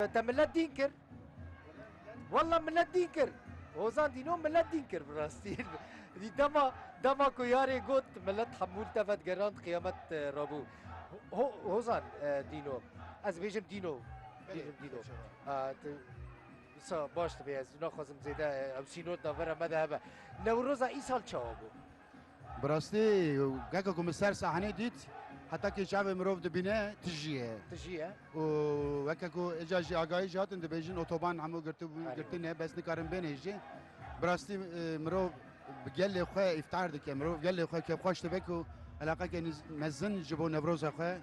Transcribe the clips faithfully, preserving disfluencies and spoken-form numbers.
Te milet dîn kir. Walla milet dîn kir. Hozan Dîno milet dîn kir bi rastî. Dema, dema ku yarê got, milet hemû li te ve digerand, qiyamet, e, rabû. Ho-, Hozan, e, Dîno. Ez bêjim Dîno. Belê, Bêjim Dîno. Belê. A, tu, sa baş dibe, ez naxwazim zêde, e, ew sînor navbera me de hebe. Newroza îsal çawa bû? Bi rastî, weke ku min ser sahnê dît, heta kê çavê mirov dibîne, tijî ye. Tijî ye. Û weke ku êca jî agahî jî hatin dibêjin, otoban hemû girtibû-, Erê. girtine, bes nikarin bêne jî. Bi rastî, e, mirov bi gelê xwe îftihar dike, mirov gelê xwe kêfxweş dibe ku eleqeke niz-, mezin ji bo Newroza xwe,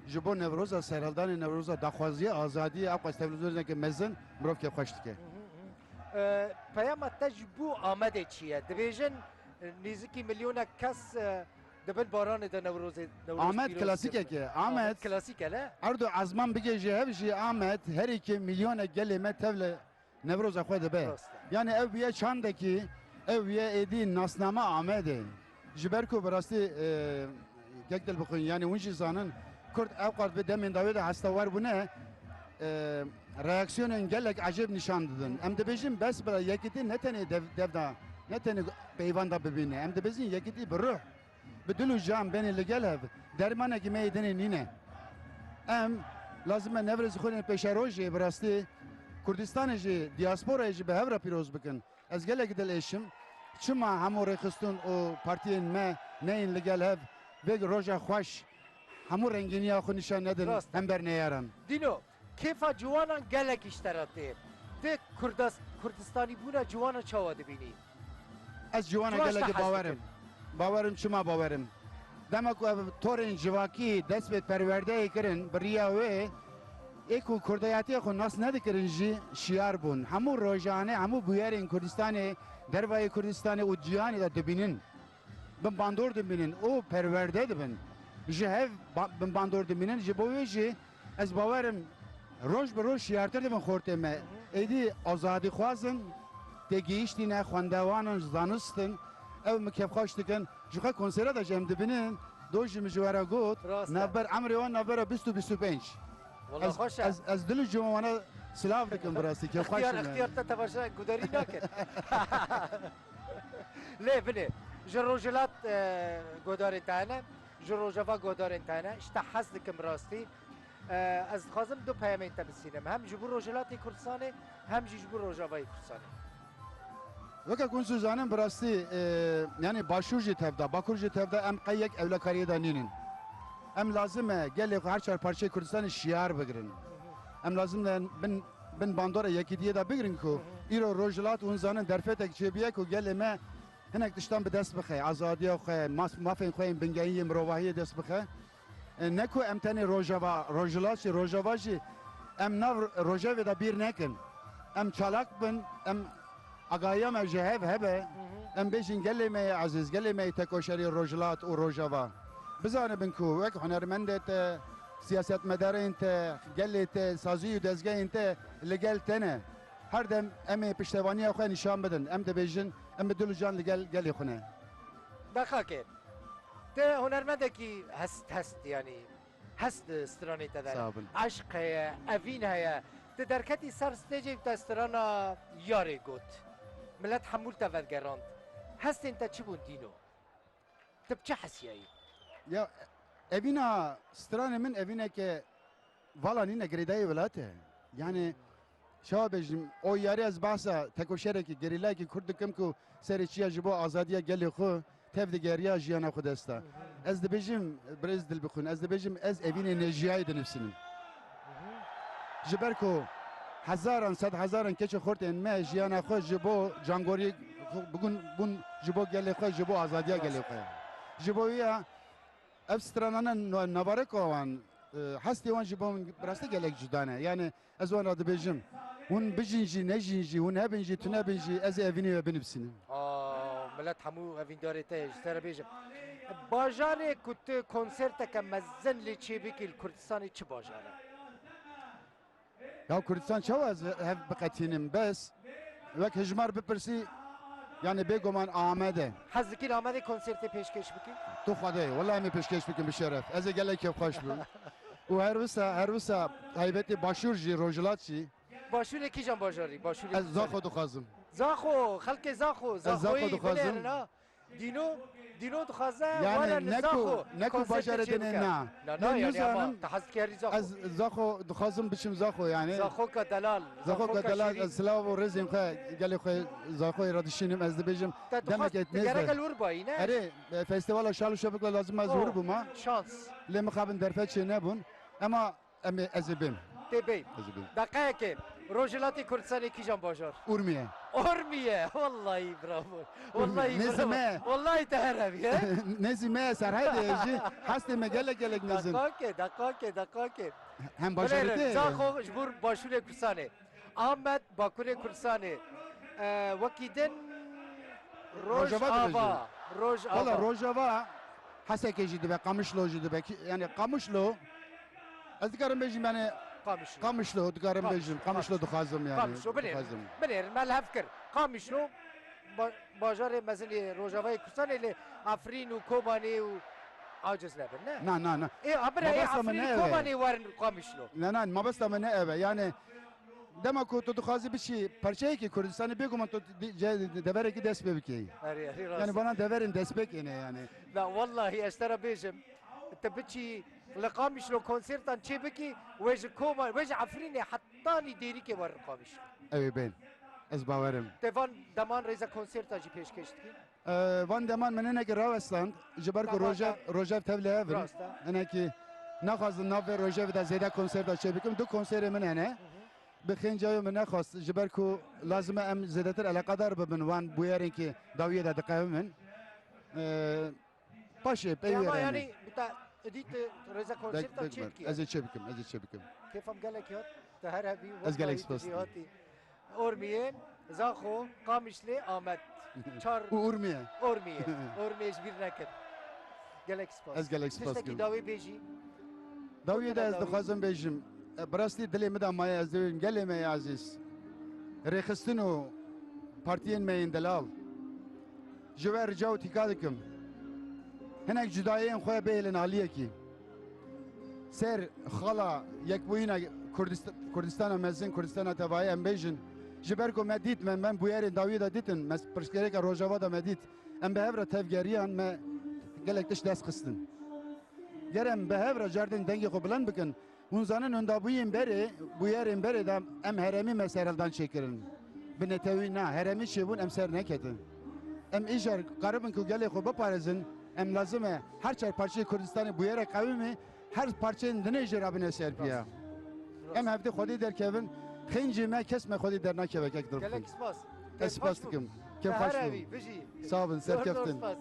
ji bo Newroza serhildanê, Newroza daxwaziya azadiyê, ew qas televîzyoneke mezin mirov kêfxweş dike. Hı hı hı. E, peyama te ji bo Amedê çi ye? Dibêjin, e, nêzîkî milyonek kes, e, di bin baranê de Newrozê, Newroz Amed pîroz klasikek kirine. E. Amed Amed klasîk e, ne? Erdo ezman bigê ji hev jî Amed herî kêm milyonek gelê me tevle Newroza xwe dibe. Rast e. Yani ev bûye çandekî, ev bûye êdî nasnama Amedê. Ji ber ku bi rastî, e, kek dil bixwin, yani hûn jî zanin, Kurd ew qas bi demên dawî de hestawer bûne, e, reaksiyonên gelek ecêb nîşan didin. Em dibêjin bes bila yekîtî ne tenê dev, dev de, ne tenê peyvan de bibîne. Em dibêjin yekîtî bi ruh, bi dil û can benê li gel hev. Dermanekî me yê dinê nîne. Em lazim e Newrozê xwe pêşerojê bi rastî Kurdistanê jî, diasporayê jî bi hev re pîroz bikin. Ez gelek dilêşim. Çima hemû rêxistin û partiyên me neyên li gel hev vê roja xweş hemû rengîniya xwe nîşan nedin Rast e. hember neyaran? Dîno, kêfa ciwanan gelekî ji te re tê. Tu Kurdas-, Kurdistanîbûna ciwanan çawa dibînî? Ez ciwana Ciwan ji te gelekî hez bawer im. dikin. Bawer im, çima bawer im? Dema ku ev torên civakî dest pê perwerdeyê kirin, bi riya wê ê ku kurdayetiya xwe nas nedikirin jî şiyar bûn. Hemû rojane, hemû bûyerên Kurdistanê, dervayê Kurdistanê û cîhanê de dibînin. Bin bandor dibînin û perwerde dibin. Ji hev ba-, bin bandor dibînin. Ji bo wê jî ez bawer im roj bi roj şiyartir dibin xortê me. Êdî azadîxwaz in, têgihîştî ne, xwendevan in, zanist in. Ew min kêfxweş dikin. Ji xwe konsera de jî em dibînin. Doh jî min ji we re got. Rast e. Navber, emrê wan navbera bîst û bîst û pênc. Wala Ez, xweş e. ez, ez dil û cihê wana silav dikim bi rastî. Kêfxweş Extiyar, im yani. extiyar te tevaşe gudarî nakin. Lê binê, ji Rojhilat, e, guhdarên te hene, ji Rojava guhdarên te hene, ji te hez dikim rastî. E, ez dixwazim du peyamên te bisînim. Hem ji bo Rojhilatê Kurdistanê, hem jî ji bo Rojavayê Kurdistanê. Weke ku hûn zanin bi rastî, e, yani Başûr jî tevda, Bakur jî tevda, em qey yek ewlekariyê de nînin. Em lazim e gelê xwe her çar parçeyê Kurdistanê şiyar bigirin. Em lazim e bin, bin bandora yekîtiyê de bigirin ku îro Rojhilat hûn zanin derfetek çêbûye ku gelê me hinek tiştan bi dest bixe, azadiya xwe, mas-, mafên xwe yên bingehîn yên mirovahiyê dest bixe. E, ne ku em tenê Rojava, Rojhilat jî, Rojava jî em nav Rojavê de bîr nekin. Em çalak bin, em agahiya me ji hev hebe, Hı hı. em bêjin gelê me yê ezîz, gelê me yê tekoşerê Rojhilat û Rojava. Bizanibin ku wek hunermendê te, siyasetmedarên te, gelê te, sazî û dezgehên te li gel te ne. Her dem em ê piştevaniya xwe nîşan bidin. Em dibêjin, em bi dil û can li gel gelê xwe ne. Dexakê. Te hunermendekî hest, hest, yanî hest di stranê te de. Sağ bin. Eşq heye, evîn heye. Te derketî ser stêcê û te strana yarê got. Milet hemû li te vegerand. Hestên te çi bûn Dîno? Tu bi çi hesiyayî? Ya, evîna stranê min evîneke vala nîne girêdayê welat e. Yani, çawa bêjim, o yarê ez behsa tekoşerekî, gerîlayekî Kurd dikim ku serê çiya ji bo azadiya gelê xwe tev digeriya jiyana xwe desta. Ez dibêjim, birêz dil bixwin, ez dibêjim ez evînê nejiyayê dinivîsînim. Ji ber ku hezaran, sed hezaran keçê xortên me jiyana xwe ji bo cangoriyê xwe bûn, bûn ji bo gelê xwe, ji bo azadiya gelê xwe. Ji bo wî ya ev stranane no-, navareka wan, e, hestê wan ji bo min bi rastî gelek cuda ne. Yani ez wan re dibêjim, hûn bijîn jî, nejîn jî, hûn hebin jî, tunebin jî, ez ê evînê we binivîsînim. Aa, milet hemû evîndarê te ye, ji te re bêjim. Bajarê ku tu konserteke mezin lê çêbikî li Kurdistanê çi bajar e? Ya Kurdistan çawa ez hev biqetînim, bes wek hijmar bipirsî, yani bêguman Amedê. Hez dikî li Amedê konsertê pêşkêş bikî? Tu Xwedê, wela em ê pêşkêş bikin bi şeref. Ez ê gelek kêfxweş bim. Û her wisa, her wisa taybetê Başûr jî, Rojhilat jî. Başûrê kîjan bajarî? Başûrê Ez Zaxo dixwazim. Zaxo, xelkê Zaxo, Ez Zaxo Zaxoyî dixwazim. Binêrin ha. Dîno, Dîno dixwaze Yani were li neko, Zaxo neko konsertê bajarê çê dinê bike. Na, na, Lê yani ama nizanim, te hez dikerî Zaxo. Ez Zaxo dixwazim biçim Zaxo yani. Zaxoka delal, Zaxoka Zaxoka delal, şîrîn. ez silav û rêzên xwe gelê xwe Zaxoyê re dişînim, ez dibêjim. Te dixwast, demekê te gerek nêzde. El wir bayî, ne? Erê, e, festivala Şal û Şevik lazim ez Oh, wir bûma. Şans. Lê mixabin derfet çê nebûn. Ema Em ê, ez ê bêm. Tê bêm. Ez ê bêm. Deqeyekê, Rojhilatê Kurdistanê kîjan bajar? Urmiye. Urmiye. Wallahî bravo. Urmiye. Wallahî Nêzî bravo. Me. Wallahî te her hevî, he? Nêzî me Serhedê jî hestê me gelek gelek nêzin. Deqakê, deqakê, deqakê. Hem bajarê Binêrin, te. Zaxo ji bo Başûrê Kurdistanê. Amed, Bakurê Kurdistanê. E, wekî din Rojava Rojava. Rojava. Valla Rojava Hesekê jî dibe, Qamişlo jî dibe. Ki-, yani Qamişlo Ez dikarim bêjim yani Qamişlo. Qamişlo dikarim Qamişlo, bêjim. Qamişlo Qamişlo. dixwazim yani. Qamişlo, binêrin. Dixwazim. Binêrin, me li hev kir. Qamişlo ba-, bajarê mezin ê Rojavayê Kurdistanê lê Efrîn û Kobanê û aciz nebin, ne? Na, na, na. Ê, a bira ê Mabesta min Efrîn û ne ev e. Kobanê werin Qamişlo. Na, na, mabesta min ne ev e. Yani dema ku tu dixwazî biçî parçeyekî Kurdistanê bêguman tu di-, ce-, deverekî dest pê bikî. Erê, erê, rast. Yani bana deverin dest pê kêne yani. Na, wallahî ez te re bêjim. Tu biçî Li Qamişlo konsertan çêbikî, wê ji Koban, wê ji Efrînê hetanî Dêrikê werin Qamişlo. Ew ê bên. Ez bawerim. Te van deman rêza konserta jî pêşkêş dikî? Ee, van deman min hinekî rawestand, ji ber ku Deman Rojev, da- Rojev tev li hev in. Rast e. Hinekî naxwazin nav vê Rojevê de zêde konserta çêbikim. Du konserê min hene. Hı hı. Bi xêncayê min nexwast, ji ber ku lazim e em zêdetir eleqedar bibin wan bûyerên ki dawiyê de diqewimin. Ee, Paşê, pey Ê, ama wêrene. Yani, bi te, êdî tu rêza Bek, konserta bek, çê bek. dikî? Ez ê çê bikim, ez ê çê bikim. Kêfam gelek hat, te her hebî, Ez gelek wellahî spas tu jî dikim. hatî. Ormiyê, Zaxo, Qamişlê, Amed. Çar Û Urmiye. Ormiyê. Ormiyê ji bîr nekir. Gelek spas. Ez gelek spas Tiştekî dikim. dawî bêjî. Dawiyê de ez dixwazim bêjim. E, bi rastî dilê min de maye ez dibêjim. Gelê me yê ezîz. Rêxistin û partiyên me yên delal. Ji we rica û tîka dikim. Hinek cudayiyên xwe bihêlin aliyekî. Ser xala yekbûyîna Kurdist-, Kurdistana mezin, Kurdistana tevayî em bêjin. Ji ber ku me dît, me, me bûyerên dawiyê de dîtin, me pirsgirêka Rojava de me dît. Em bi hev re tev geriyan, me gelek tişt dest xistin. Ger em bi hev re cardin dengê xwe bilind bikin, hûn zanin hûn dabûyên berê, bûyerên berê de em herêmî me serhildan çêkirin. Bi netewî na, herêmî çêbûn em ser neketin. Em îcar karibin ku gelê xwe biparêzin, em lazim e her çar parçeyê Kurdistanê bûyerek qewimî, her parçeyên dinê jê re bine ser piya. Rast. Em hevdê Xwedê derkevin, xêncê me kes me Xwedê dernakeve kek dirxin. Gelek spas. Ez spas dikim. Kêf xweş bû. Bijî. Sağ bin, serkeftin.